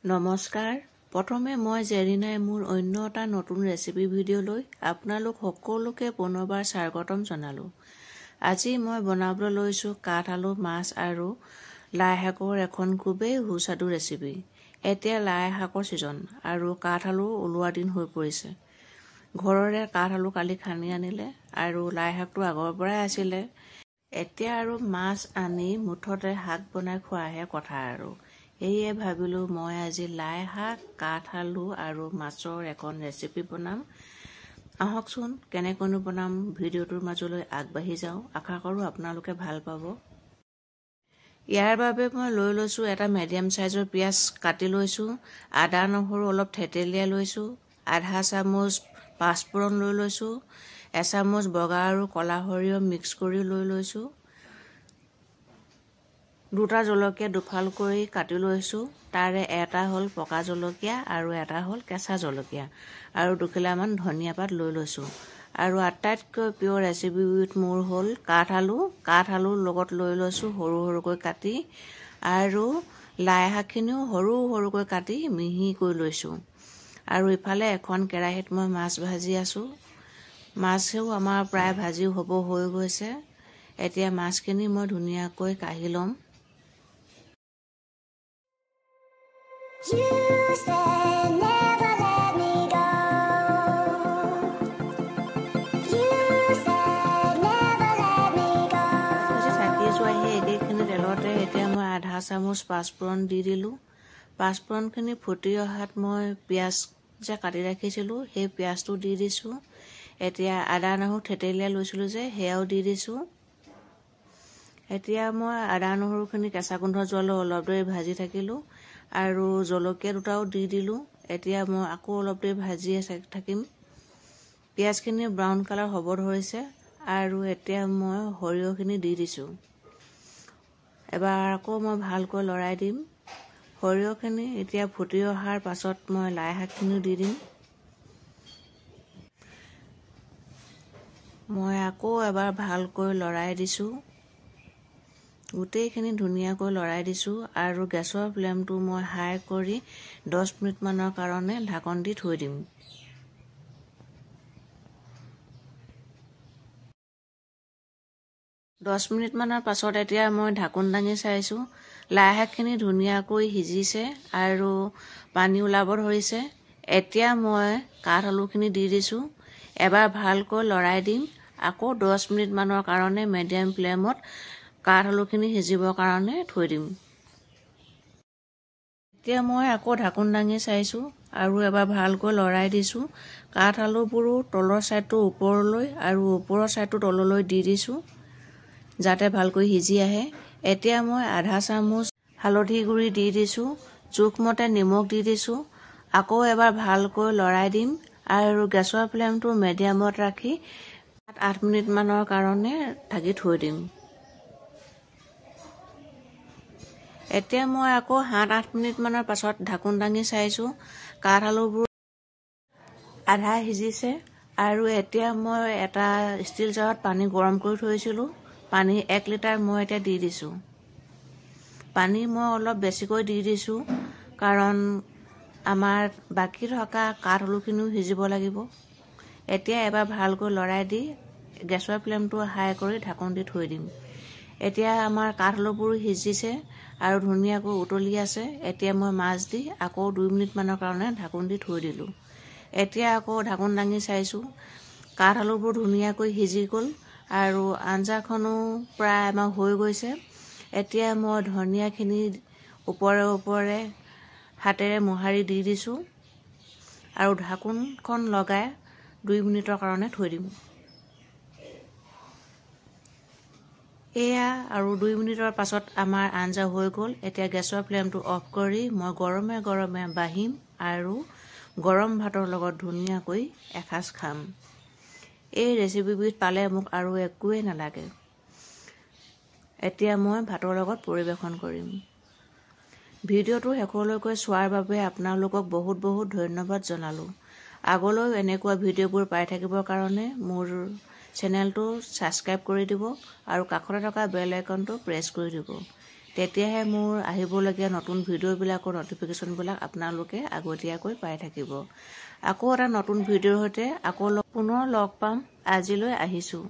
নমস্কাৰ। প্ৰথমে মই জেৰিনাই মোৰ অন্য এটা নতুন ৰেচিপি ভিডিঅ'লৈ আপোনালোক সকলোকে পুনৰবাৰ স্বাগতম জনালোঁ। আজি মই বনাবলৈ লৈছোঁ কাঠ আলু মাছ আৰু লাই শাকৰ এখন খুবেই সুস্বাদু ৰেচিপি। এতিয়া লাই শাকৰ ছিজন আৰু কাঠ আলু ওলোৱা দিন হৈ পৰিছে। ঘৰৰে কাঠ আলু কালি খান্দি আনিলে আৰু লাই শাকটো আগৰ পৰাই আছিলে। এতিয়া আৰু মাছ আনি মুঠতে শাক বনাই খোৱাহে কথা আৰু সেয়ে ভাবিলোঁ মই আজি লাই শাক, কাঠ আলু আৰু মাছৰ এখন ৰেচিপি বনাম। আহকচোন কেনেকৈনো বনাম ভিডিঅ'টোৰ মাজলৈ আগবাঢ়ি যাওঁ। আশা কৰোঁ আপোনালোকে ভাল পাব। ইয়াৰ বাবে মই লৈ লৈছোঁ এটা মিডিয়াম চাইজৰ পিঁয়াজ কাটি লৈছোঁ, আদা নহৰু অলপ থেতেলিয়াই লৈছোঁ, আধা চামুচ পাঁচফোৰণ লৈ লৈছোঁ, এচামুচ বগা আৰু ক'লা সৰিয়হ মিক্স কৰি লৈ লৈছোঁ, দুটা জলকীয়া দুফাল কৰি কাটি লৈছোঁ, তাৰে এটা হ'ল পকা জলকীয়া আৰু এটা হ'ল কেঁচা জলকীয়া, আৰু দুখিলামান ধনিয়া পাত লৈ লৈছোঁ। আৰু আটাইতকৈ প্ৰিয় ৰেচিপিবিধ মোৰ হ'ল কাঠ আলু। কাঠ আলুৰ লগত লৈ লৈছোঁ সৰু সৰুকৈ কাটি, আৰু লাই শাকখিনিও সৰু সৰুকৈ কাটি মিহিকৈ লৈছোঁ। আৰু ইফালে এখন কেৰাহীত মই মাছ ভাজি আছোঁ। মাছেও আমাৰ প্ৰায় ভাজি হ'ব হৈ গৈছে। এতিয়া মাছখিনি মই ধুনীয়াকৈ কাঢ়ি ল'ম। You said never let me go. You said never let me go. থাকি যোৱা সেই একেখিনি তেলতে এতিয়া মই আধা চামুচ পাঁচফোৰণ দি দিলোঁ। পাঁচফোৰণখিনি ফুটি অহাত মই পিঁয়াজ যে কাটি ৰাখিছিলোঁ সেই পিঁয়াজটো দি দিছোঁ। এতিয়া আদা নহৰু থেতেলিয়াই লৈছিলোঁ যে সেয়াও দি দিছোঁ। এতিয়া মই আদা নহৰুখিনি কেঁচা গোন্ধ যোৱালৈ অলপ দেৰি ভাজি থাকিলোঁ আৰু জলকীয়া দুটাও দি দিলোঁ। এতিয়া মই আকৌ অলপ দেৰি ভাজিয়ে থাকিম। পিঁয়াজখিনি ব্ৰাউন কালাৰ হ'ব ধৰিছে আৰু এতিয়া মই সৰিয়হখিনি দি দিছোঁ। এবাৰ আকৌ মই ভালকৈ লৰাই দিম। সৰিয়হখিনি এতিয়া ফুটি অহাৰ পাছত মই লাই শাকখিনিও দি দিম। মই আকৌ এবাৰ ভালকৈ লৰাই দিছোঁ। গোটেইখিনি ধুনীয়াকৈ লৰাই দিছোঁ আৰু গেছৰ ফ্লেমটো মই হাই কৰি 10 মিনিটমানৰ কাৰণে ঢাকন দি থৈ দিম। দহ মিনিটমানৰ পাছত এতিয়া মই ঢাকোন দাঙি চাইছোঁ। লাই শাকখিনি ধুনীয়াকৈ সিজিছে আৰু পানী ওলাব ধৰিছে। এতিয়া মই কাঠ আলুখিনি দি দিছোঁ। এবাৰ ভালকৈ লৰাই দিম। আকৌ 10 মিনিটমানৰ কাৰণে মিডিয়াম ফ্লেমত কাঠ আলুখিনি সিজিবৰ কাৰণে থৈ দিম। এতিয়া মই আকৌ ঢাকোন দাঙি চাইছোঁ আৰু এবাৰ ভালকৈ লৰাই দিছোঁ। কাঠ আলুবোৰো তলৰ ছাইডটো ওপৰলৈ আৰু ওপৰৰ ছাইডটো তললৈ দি দিছোঁ যাতে ভালকৈ সিজি আহে। এতিয়া মই আধা চামুচ হালধি গুড়ি দি দিছোঁ, জোখমতে নিমখ দি দিছোঁ। আকৌ এবাৰ ভালকৈ লৰাই দিম আৰু গেছৰ ফ্লেমটো মিডিয়ামত ৰাখি 7-8 মিনিটমানৰ কাৰণে ঢাকি থৈ দিম। এতিয়া মই আকৌ 7-8 মিনিটমানৰ পাছত ঢাকোন দাঙি চাইছোঁ। কাঠ আলুবোৰ আধা সিজিছে আৰু এতিয়া মই এটা ষ্টীল জাৰত পানী গৰম কৰি থৈছিলোঁ। পানী 1 লিটাৰ মই এতিয়া দি দিছোঁ। পানী মই অলপ বেছিকৈ দি দিছোঁ কাৰণ আমাৰ বাকী থকা কাঠ আলুখিনিও সিজিব লাগিব। এতিয়া এবাৰ ভালকৈ লৰাই দি গেছৰ ফ্লেমটো হাই কৰি ঢাকোন দি থৈ দিম। এতিয়া আমাৰ কাঠ আলুবোৰ সিজিছে আৰু ধুনীয়াকৈ উতলি আছে। এতিয়া মই মাছ দি আকৌ 2 মিনিটমানৰ কাৰণে ঢাকোন দি থৈ দিলোঁ। এতিয়া আকৌ ঢাকোন দাঙি চাইছোঁ। কাঠ আলুবোৰ ধুনীয়াকৈ সিজি গ'ল আৰু আঞ্জাখনো প্ৰায় আমাৰ হৈ গৈছে। এতিয়া মই ধনিয়াখিনি ওপৰে ওপৰে হাতেৰে মোহাৰি দি দিছোঁ আৰু ঢাকোনখন লগাই 2 মিনিটৰ কাৰণে থৈ দিম। এয়া আৰু 2 মিনিটৰ পাছত আমাৰ আঞ্জা হৈ গ'ল। এতিয়া গেছৰ ফ্লেমটো অফ কৰি মই গৰমে গৰমে বাঢ়িম আৰু গৰম ভাতৰ লগত ধুনীয়াকৈ এসাঁজ খাম। এই ৰেচিপিবিধ পালে মোক আৰু একোৱেই নালাগে। এতিয়া মই ভাতৰ লগত পৰিৱেশন কৰিম। ভিডিঅ'টো শেষলৈকে চোৱাৰ বাবে আপোনালোকক বহুত বহুত ধন্যবাদ জনালোঁ। আগলৈও এনেকুৱা ভিডিঅ'বোৰ পাই থাকিবৰ কাৰণে মোৰ চেনেলটো ছাবস্ক্ৰাইব কৰি দিব আৰু কাষতে থকা বেল আইকনটো প্ৰেছ কৰি দিব। তেতিয়াহে মোৰ আহিবলগীয়া নতুন ভিডিঅ'বিলাকৰ ন'টিফিকেশ্যনবিলাক আপোনালোকে আগতীয়াকৈ পাই থাকিব। আকৌ এটা নতুন ভিডিঅ'ৰ সৈতে আকৌ পুনৰ লগ পাম। আজিলৈ আহিছোঁ।